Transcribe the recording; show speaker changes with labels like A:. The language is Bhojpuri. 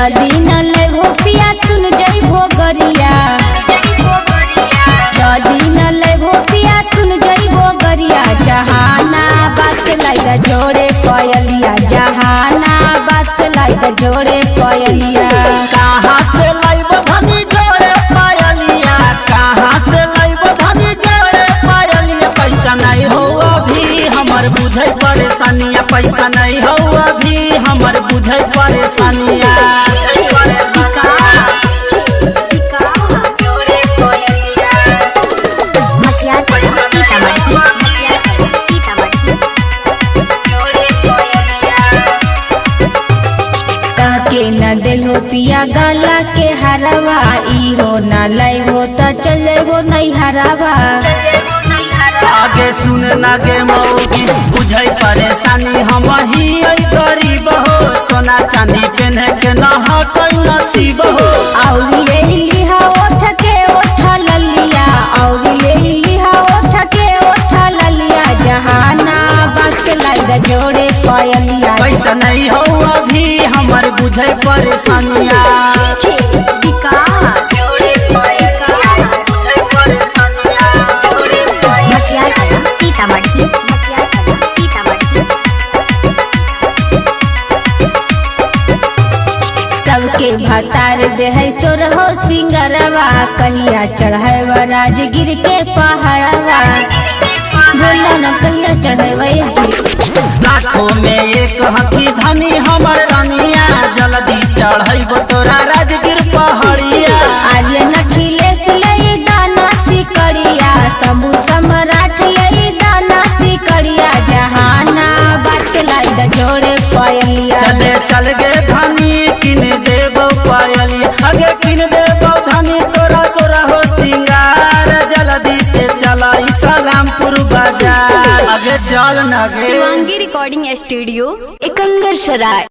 A: जदी न लेबो पिया सुन जइबो गरिया, जदी न लेबो पिया सुन जइबो गरिया। जहाना बात से लाइदा जोड़े पयलिया, जहाना बात से लाइदा जोड़े पयलिया।
B: कहाँ से लाइब धनी जोड़े पायलिया, कहाँ से लाइब धनी जोड़े पायलिया। पैसा नहीं हो अभी हमर बुझै परेशानिया, पैसा नहीं हो अभी हमर बुझै परेशानिया।
A: काके न देहो पिया गला के हरवा, इहो न लैबो त चल जइबो नहीं हरावा।
B: आगे सुन ना गे मौगी बुझै परेशानी, हम ही ऐ गरीब हो, सोना चांदी पहने के न हटै नसीब हो।
A: औरी ले लिहा ओठ के ओठ ललिया, औरी ले लिहा ओठ के ओठ ललिया। जहाना बात से लाइदा जोड़े पयलिया।
B: पैसा नहीं हो अभी हमर बुझै परेशानिया। बुझै परेशानिया।
A: सबके भतार देहै सोरहो सिंगरवा, कहिया चढ़ैवा राजगिर के पहाड़वा। बोला न कहिया चढ़ैवा जी।
B: लाखों में एक हकी धनी हमर रनिया, जल्दी चढ़ैबो तोरा राजगीर पहाड़िया।
A: आर्यन अखिलेश लई दाना सिकड़िया, शंभु सम्राट लई दाना सिकड़िया। जहाना बात से लाई जोड़े पयलिया।
B: चले चल गे धनी किन देबो पायलिया, आगे किन देबो धनी तोरा सोरा हो सिंगार। जल्दी से चलाई सलामपुर बाजार, आगे चल ना गे।
C: शिवांगी रिकॉर्डिंग स्टूडियो, एकंगर सराय।